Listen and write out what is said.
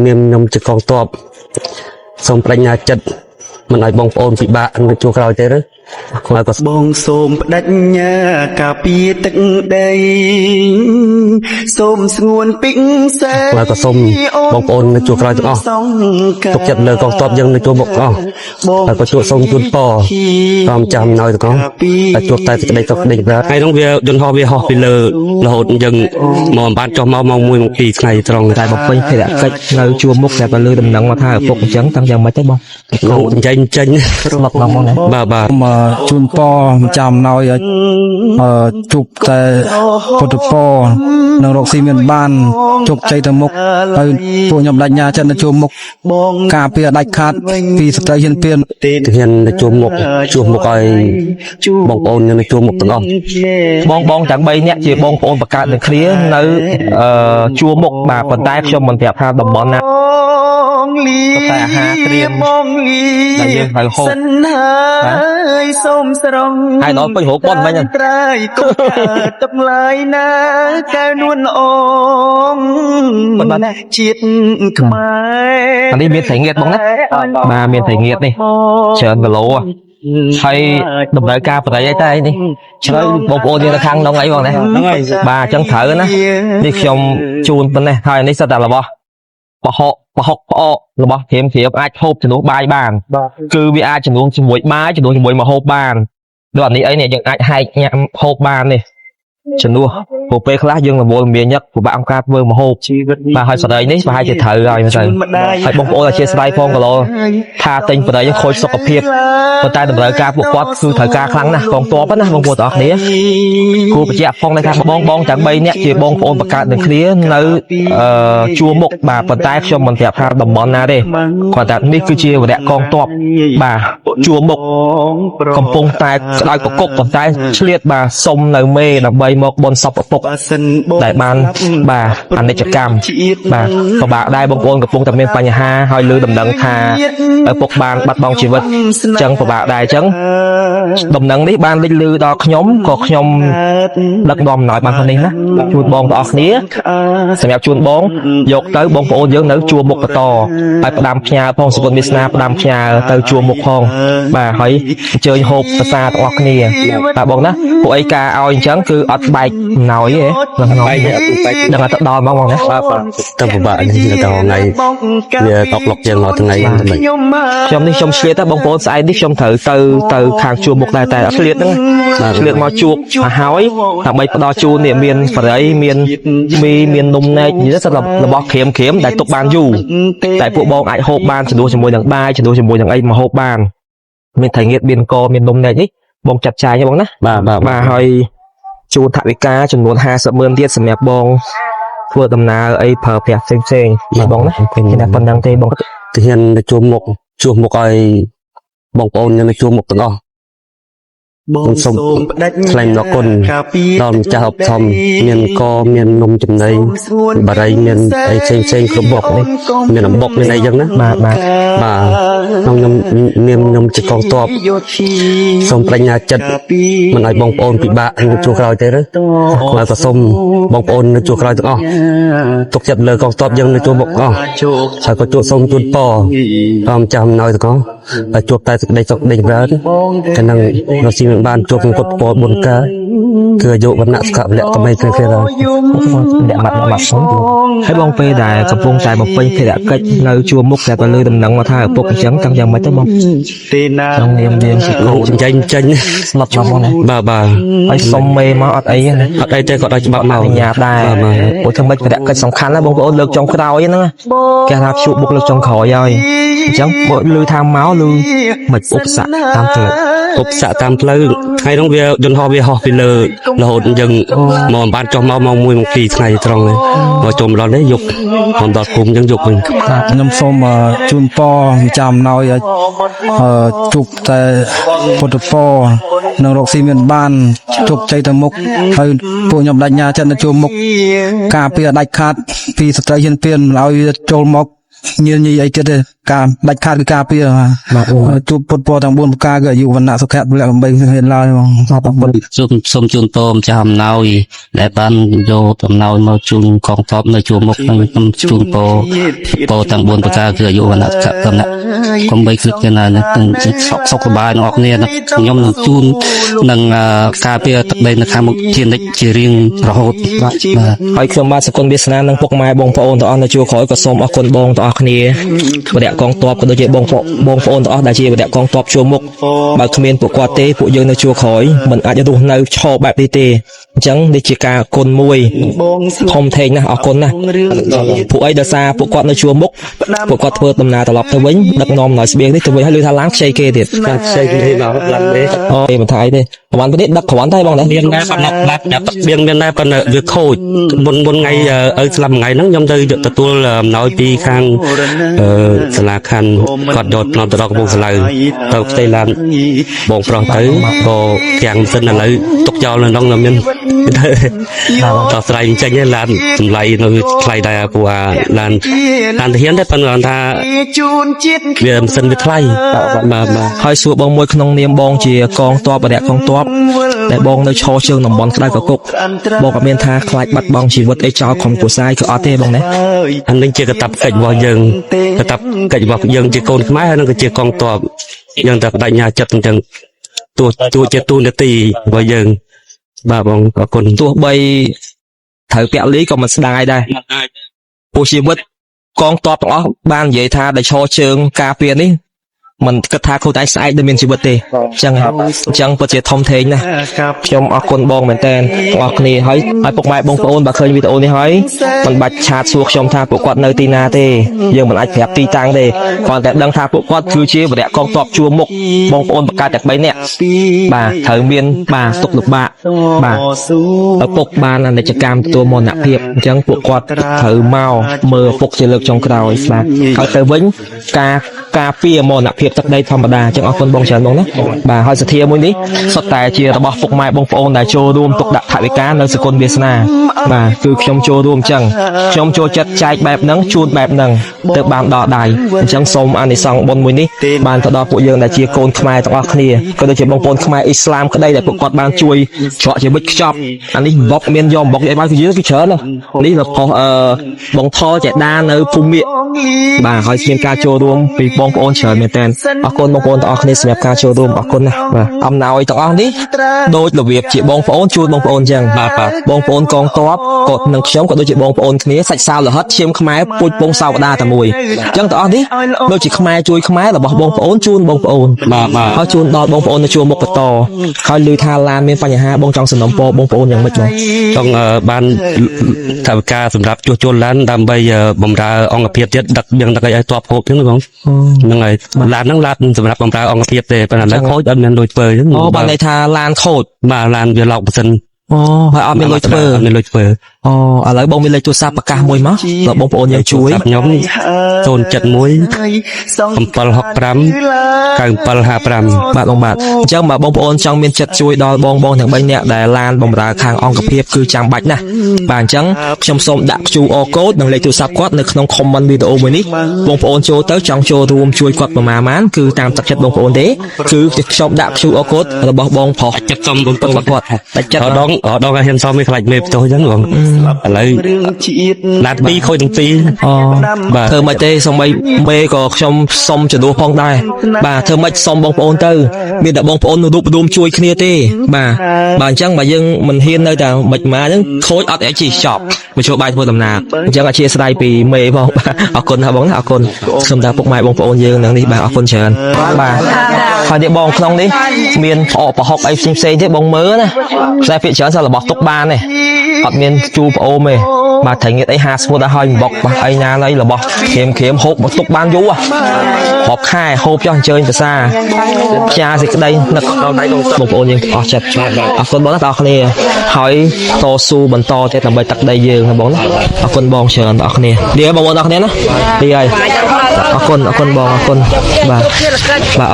នាមខ្ញុំជាកងទ័ពសូមបញ្ញាចិត្តមិនឲ្យបងប្អូនពិបាកនៅជួរក្រោយទេឬហើយក៏ បងសូមបដិញ្ញាការពារទឹកដីសូមស្ងួនពិសេ ហើយក៏សូមបងប្អូននៅជួរក្រោយទាំងអស់ទុកចិត្តលើកងទ័ពយើងនៅជួរមុខទាំងអស់ហើយក៏ជួសូមជូនពរតាមចាំណយទាំងអស់តែជួបតែសេចក្តីសុខក្តីចម្រើនថ្ងៃនោះវាយន្តហោះវាហោះពីលើរហូតយើងមកបានចុះមកម៉ោង1ម៉ោង2ថ្ងៃត្រង់ តែបំពេញភារកិច្ចនៅជួរមុខតែបើលើដំណឹងមកថាឪពុកអញ្ចឹងតាំងយ៉ាងម៉េចទៅបង លោកចិញ្ចេញចេញ ស្លុតមកមកណា បាទបាទ មកជូនពរចាំណោយឲ្យអឺជួបតែពុទ្ធពរនិងរកស៊ីមានបានជោគជ័យទៅមុខហើយពួកខ្ញុំបដិញ្ញាចិត្តនៅជួរមុខ បង ការពារដាច់ខាតពីស្ត្រីហ៊ានពៀន ទេ ទាហាននៅជួរមុខជួសមុខឲ្យបងប្អូននៅជួរមុខទាំងអស់ បងបងទាំង3នាក់ជាបងប្អូនបង្កើតនឹងគ្នានៅអឺជួរមុខបាទប៉ុន្តែខ្ញុំមិនប្រាប់ថាតំបន់ណា បងលី តែអាហារត្រៀម បងលី ដែលយើងត្រូវហូប សិនហើយសូមស្រង់ ហើយដល់ពេញរោគបុណ្យមិញហ្នឹង ត្រៃគុំកើតទឹកឡើយណាកែវនួនអូង ប៉ុន្មាន ជាតិខ្មែរ អានេះមានត្រីងៀតបងណាបាទមានត្រីងៀតនេះច្រើនគីឡូហើយតម្រូវការបរិយអីតែអីនេះត្រូវបងប្អូនយើងនៅខាងក្នុងអីបងណា ហ្នឹងហើយ បាទអញ្ចឹងត្រូវណានេះខ្ញុំជូនប៉ុណ្ណេះហើយនេះសិតតែរបស់ប្រហុកប្រហុកផ្អករបស់ព្រាមព្រាមអាចហូបជំនួសបាយបានគឺវាអាចជំនួសជាមួយបាយជំនួសជាមួយម្ហូបបានដូចអានេះអីនេះយើងអាចហែកញ៉ាំហូបបាននេះជំនួសព្រោះពេលខ្លះយើងរវល់មមាញឹកពិបាកអង្គការធ្វើម្ហូប ជីវិត បាទហើយសរីនេះប្រហែលជាត្រូវហើយមើលទៅហើយបងប្អូនអធិស្ឋានផងគីឡូថាទិញបរិយខូចសុខភាពប៉ុន្តែតម្រូវការពួកគាត់គឺត្រូវការខ្លាំងណាស់កងទ័ពណាបងប្អូនទាំងអស់គ្នាគួរបញ្ជាក់ផងដែរថាបងបងទាំង3នាក់ជាបងប្អូនបង្កើតនឹងគ្នានៅអឺជួរមុខបាទប៉ុន្តែខ្ញុំមិនប្រាប់ថាតំបន់ណាទេគាត់ថានេះគឺជាវរៈកងទ័ពបាទជួរមុខកំពុងតែក្តៅកគុកប៉ុន្តែឆ្លៀតបាទសុំនៅមេដើម្បីមកបនសពឪពុក បើសិនបង ដែលបានបាទអនិច្ចកម្មបាទពិបាកដែរបងប្អូនកំពុងតែមានបញ្ហាហើយលើដំណឹងថាឪពុកបានបាត់បង់ជីវិតអញ្ចឹងពិបាកដែរអញ្ចឹងដំណឹងនេះបានលេចលឺដល់ខ្ញុំក៏ខ្ញុំដឹកនាំអំណោយបានប៉ុណ្នេះណាជូនបងទាំងអស់គ្នាសម្រាប់ជូនបងយកទៅបងប្អូនយើងនៅជួរមុខបន្តហើយផ្ដាំផ្ញើផងសុគន្ធវាសនាផ្ដាំផ្ញើទៅជួរមុខផងបាទហើយអញ្ជើញហូបប្រសាទាំងអស់គ្នាបាទបងណាពួកអីការឲ្យអញ្ចឹងគឺអត់បែកអំណោយទេក្នុង បែកទេអត់បែក ដឹងតែទៅដល់ហ្មងបងណា បាទបាទទៅពិបាកនេះទៅដល់ថ្ងៃវាតក់លុកយើងមកថ្ងៃហ្នឹងតែ ខ្ញុំ ខ្ញុំនេះខ្ញុំឆ្លៀតតែបងប្អូនស្អែកនេះខ្ញុំត្រូវទៅទៅខាងជួរមុខដែរតែឆ្លៀតហ្នឹងឆ្លៀតមកជួបមកហើយដើម្បីផ្ដល់ជូននេះមានបរិយមានមីមាននំនែកនិយាយទៅរបស់ក្រៀមក្រៀមដែលទុកបានយូរតែពួកបងអាចហូបបានជំនួសជាមួយនឹងបាយជំនួសជាមួយនឹងអីមកហូបបានមានត្រីងៀតមានកមាននំនែកនេះបងចាត់ចែងហ៎បងណា បាទបាទ បាទហើយជូនថវិកាចំនួន50ម៉ឺនទៀតសម្រាប់បងធ្វើដំណើរអីប្រើប្រាស់ផ្សេងផ្សេងៗបងណាគេថាប៉ុណ្្នឹងទេបង ទាហាននៅជួរមុខជួសមុខឲ្យបងប្អូននៅជួរមុខទាំងអស់ បង សូម សូមបដិញ្ញា ថ្លែងអំណរគុណ ការពារ ដល់ម្ចាស់ឧបត្ថម្ភមានកមាននំចំណីបារីមានអីផ្សេងផ្សេងៗគ្រប់មុខនេះមានអំបុកមានអីចឹងណា បាទបាទ បាទក្នុងខ្ញុំនាមខ្ញុំជាកងទ័ពសូមបញ្ញាចិត្តមិនឲ្យបងប្អូនពិបាកនៅជួរក្រោយទេឬហើយក៏សូមបងប្អូននៅជួរក្រោយទាំងអស់ទុកចិត្តលើកងទ័ពយើងនៅជួរមុខទាំងអស់ ជោគ ហើយក៏ជួសូមជូនពរដល់ម្ចាស់អំណោយទាំងអស់ឲ្យជួបតែសេចក្តីសុខក្តីចម្រើនកាលនឹងរកស៊ីមិនបានជួបនឹងពុទ្ធពរបុណ្យកាគឺអាយុវណ្ណៈសុខៈពលៈកមីគ្រាគ្រាឡើយ អ្នកម៉ាត់អ្នកម៉ាត់ហើយបងពេលដែលកំពុងតែបំពេញភារកិច្ចនៅជួរមុខតែបើលើដំណឹងមកថាឪពុកអញ្ចឹងតាំងយ៉ាងម៉េចទៅបង ទេណា ក្នុងនាមយើងជាកូ លោក ន ចិញ្ចេញចេញ ស្លុតមកបងណា បាទបាទ ហើយសុំមេមកអត់អីទេណា អត់អីទេគាត់ឲ្យច្បាប់មក អនុញ្ញាតដែរ បាទបាទ ព្រោះធ្វើម៉េចភារកិច្ចសំខាន់ណាស់បងប្អូនលើកចុងក្រោយហ្នឹងណាគេថាជួបបុកលើកចុងក្រោយហើយអញ្ចឹងបើឮថាមកឮមិនឧបសគ្គតាមផ្លូវ ឧបសគ្គតាមផ្លូវថ្ងៃនោះវាយន្តហោះវាហោះពីលើរហូតយើងមកបានចុះមកម៉ោង1ម៉ោង2ថ្ងៃត្រង់នេះមកចូលមកដល់នេះយប់មកដល់ភូមិយើងយប់វិញ ខ្ញុំសូមជូនពរចាំណោយឲ្យអឺជួបតែពុទ្ធពរនិងរកស៊ីមានបានជោគជ័យទៅមុខហើយពួកខ្ញុំបដិញ្ញាចិត្តនៅជួរមុខការពារដាច់ខាតពីស្ត្រីហ៊ានពៀនមិនឲ្យវាចូលមក ញៀនញីអីទៀតទេការដាច់ខាតគឺការពារ បាទបង ជួបពុទ្ធពរទាំង4ប្រការគឺអាយុវណ្ណៈសុខៈពលៈ8ហ៊ានឡើយបង បាទបង សូមសូមជូនពរម្ចាស់អំណោយដែលបានយកអំណោយមកជូនកងទ័ពនៅជួរមុខនិងខ្ញុំជូនពរពរទាំង4ប្រការគឺអាយុវណ្ណៈសុខៈពលៈកុំបីឃ្លិតគ្នាណានឹងសុខសុខសប្បាយទាំងអស់គ្នាណាខ្ញុំនឹងជូននឹងការពារទឹកដីនៅខាងមុខជានិច្ចជារៀងរហូតបាទបាទ ហើយខ្ញុំបាទសកុនវាសនានិងពុកម៉ែបងប្អូនទាំងអស់នៅជួរក្រោយក៏សូមអរគុណបងទាំងអស់គ្នាវរៈកងទ័ពក៏ដូចជាបងប្អូនបងប្អូនទាំងអស់ដែលជាវរៈកងទ័ពជួរមុខបើគ្មានពួកគាត់ទេពួកយើងនៅជួរក្រោយមិនអាចរស់នៅឈរបែបនេះទេអញ្ចឹងនេះជាការគុណមួយធំធេងណាស់អរគុណណាស់ពួកអីដោយសារពួកគាត់នៅជួរមុខពួកគាត់ធ្វើដំណើរត្រឡប់ទៅវិញដឹកនាំដោយស្បៀងនេះទៅវិញហើយឮថាឡើងខ្ចីគេទៀត ការខ្ចីគេមកឡើងទេ អូទេមិនថាអីទេប្រហែលនេះដឹកគ្រាន់តែបងណា មានដែរប៉ុន្តែឡាត់មានមានដែរប៉ុន្តែវាខូចមុនមុនថ្ងៃឪស្លាប់ថ្ងៃហ្នឹងខ្ញុំទៅទទួលអំណោយពីខាងអឺសាលាខណ្ឌគាត់យកផ្នត់ទៅដល់កំពង់ស្លៅទៅផ្ទៃឡានបងប្រុសទៅក៏គាំងសិនឥឡូវទុកចោលនៅក្នុងនៅមានតោះស្រ័យចេញឯឡានតម្លៃនៅថ្លៃដែរព្រោះអាឡានឡានទាហានដែរប៉ុន្តែថាវាមិនសិនវាថ្លៃបាទបាទ ហើយសួរបងមួយក្នុងនាមបងជាកងទ័ពអរិយកងទ័ពដែលបងនៅឈរជើងតំបន់ក្តៅកគុកបងក៏មានថាខ្លាចបាត់បង់ជីវិតអីចោលខំគូសាយគឺអត់ទេបងណា អានឹងជាកតបកិច្ចរបស់យើងកតបកិច្ចរបស់យើងជាកូនខ្មែរហើយនឹងក៏ជាកងទ័ពយើងតែបដិញ្ញាចិត្តទាំងទោះទោះជាទូនាទីរបស់យើងបាទបងអរគុណ ទោះបីត្រូវពាក់លីក៏មិនស្ដាយដែរព្រោះជីវិតកងទ័ពទាំងអស់បាននិយាយថាដែលឈរជើងការពារនេះមិនគិតថាខ្លួនឯងស្អែកនឹងមានជីវិតទេអញ្ចឹងអញ្ចឹងពិតជាធំធេងណាស់ខ្ញុំអរគុណបងមែនតើទាំងអស់គ្នាហើយហើយពុកម៉ែបងប្អូនបើឃើញវីដេអូនេះហើយមិនបាច់ឆាតសួរខ្ញុំថាពួកគាត់នៅទីណាទេយើងមិនអាចប្រាប់ទីតាំងទេគ្រាន់តែដឹងថាពួកគាត់គឺជាវរៈកងទ័ពជួរមុខបងប្អូនបង្កើតតែ3នាក់បាទត្រូវមានបាទទុកលំបាកបាទឪពុកបានអនិច្ចកម្មទទួលមរណភាពអញ្ចឹងពួកគាត់ត្រូវមកមើលឪពុកជាលើកចុងក្រោយបាទហើយទៅវិញការការពារមរណភាពទឹកដីធម្មតាអញ្ចឹងអរគុណបងច្រើនបងណាបាទហើយសទ្ធាមួយនេះសុទ្ធតែជារបស់ពុកម៉ែបងប្អូនដែលចូលរួមទុកដាក់ថវិកានៅសកុនវាសនាបាទគឺខ្ញុំចូលរួមអញ្ចឹងខ្ញុំចូលចិត្តចែកបែបហ្នឹងជូនបែបហ្នឹងទៅបានដល់ដៃអញ្ចឹងសូមអានិសង្សបុណ្យមួយនេះបានទៅដល់ពួកយើងដែលជាកូនខ្មែរទាំងអស់គ្នាក៏ដូចជាបងប្អូនខ្មែរអ៊ីស្លាមក្តីដែលពួកគាត់បានជួយច្រកជីវិតខ្ចប់អានេះបុកមានយកបុកអីបានគឺយើងគឺច្រើនណាស់នេះរបស់អឺបងថចេដានៅភូមិមាគបាទហើយមានការចូលរួមពីបងប្អូនច្រើនមែនទែនអរគុណបងប្អូនទាំងអស់គ្នាសម្រាប់ការចូលរួមអរគុណណាស់បាទអំណោយទាំងអស់នេះដូចរបៀបជាបងប្អូនជួនបងប្អូនអញ្ចឹងបាទបាទបងប្អូនកងទ័ពក៏នឹងខ្ញុំក៏ដូចជាបងប្អូនគ្នាសាច់សាវលហិតឈាមខ្មែរពូជពងសាវតាតែមួយអញ្ចឹងទាំងអស់នេះដូចជាខ្មែរជួយខ្មែររបស់បងប្អូនជូនបងប្អូន បាទបាទ ហើយជូនដល់បងប្អូននៅជួរមុខបន្តហើយឮថាឡានមានបញ្ហាបងចង់សំណូមពរបងប្អូនយ៉ាងម៉េចបង ចង់បានថវិកាសម្រាប់ជួសជុលឡានដើម្បីបំរើអង្គភាពទៀតដឹកបៀងដឹកអីឲ្យតបហូបចឹងបងហ្នឹងហើយឡានហ្នឹងឡានសម្រាប់បំរើអង្គភាពទេប៉ុន្តែឥឡូវខូចអត់មានលុយធ្វើចឹង អូបានន័យថាឡានខូច បាទឡានវាឡោកម៉ាស៊ីន អូហើយអត់មានលុយធ្វើ អត់មានលុយធ្វើ អូឥឡូវបងមានលេខទូរស័ព្ទប្រកាសមួយមកដល់បងប្អូនយើងជួយ ខ្ញុំ071 765 9755 បាទបងបាទអញ្ចឹងបើបងប្អូនចង់មានចិត្តជួយដល់បងបងទាំង3នាក់ដែលឡានបំរើខាងអង្គភាពគឺចាំបាច់ណាស់បាទអញ្ចឹងខ្ញុំសូមដាក់ QR code និងលេខទូរស័ព្ទគាត់នៅក្នុង comment វីដេអូមួយនេះបងប្អូនចូលទៅចង់ចូលរួមជួយគាត់ប្រមាណបានគឺតាមទឹកចិត្តបងប្អូនទេគឺខ្ញុំដាក់ QR code របស់បងប្រុស ចិត្តសុំបងប្អូន គាត់តែចិត្ត រដងរដងឲ្យហ៊ានសុំមិនខ្លាចមេផ្ទោះចឹងបងឥឡូវឡាន2ខូចទាំងពីរ អូ បាទ ធ្វើមិនទេសូម្បីមេក៏ខ្ញុំសុំជំនួសផងដែរបាទធ្វើម៉េចសុំបងប្អូនទៅមានតែបងប្អូនរួបរួមជួយគ្នាទេបាទបាទអញ្ចឹងបើយើងមិនហ៊ាននៅតែមិនមកអញ្ចឹងខូចអត់អាចជិះចប់មកចូលបាយធ្វើដំណើរអញ្ចឹងអធិស្ឋានពីមេផងបាទអរគុណណាស់បងណាអរគុណសូមតាពុកម៉ែបងប្អូនយើងនឹងនេះបាទអរគុណច្រើនបាទហើយនេះបងក្នុងនេះមានផ្អកប្រហុកអីផ្សេងផ្សេងៗទេបងមើលណាតែពាក្យច្រើនសោះរបស់ទុកបានទេអត់មានជូរប្អូនទេបាទត្រូវងៀតអី50ស្មុតឲ្យហើយបុកបាទអីណាណីរបស់ក្រៀមក្រៀមហូបមកទុកបានយូររាប់ខែហូបចោះអញ្ជើញភាសាផ្សាសេចក្តីនឹកដល់ដៃបងប្អូនយើងអស់ចិត្តអរគុណបងណាបងប្អូនគ្នាហើយតស៊ូបន្តទៀតដើម្បីទឹកដីយើងណាបងណាអរគុណបងច្រើនបងប្អូនគ្នានេះបងប្អូនអរគ្នាណានេះហើយអរគុណអរគុណបងអរគុណបាទបាទ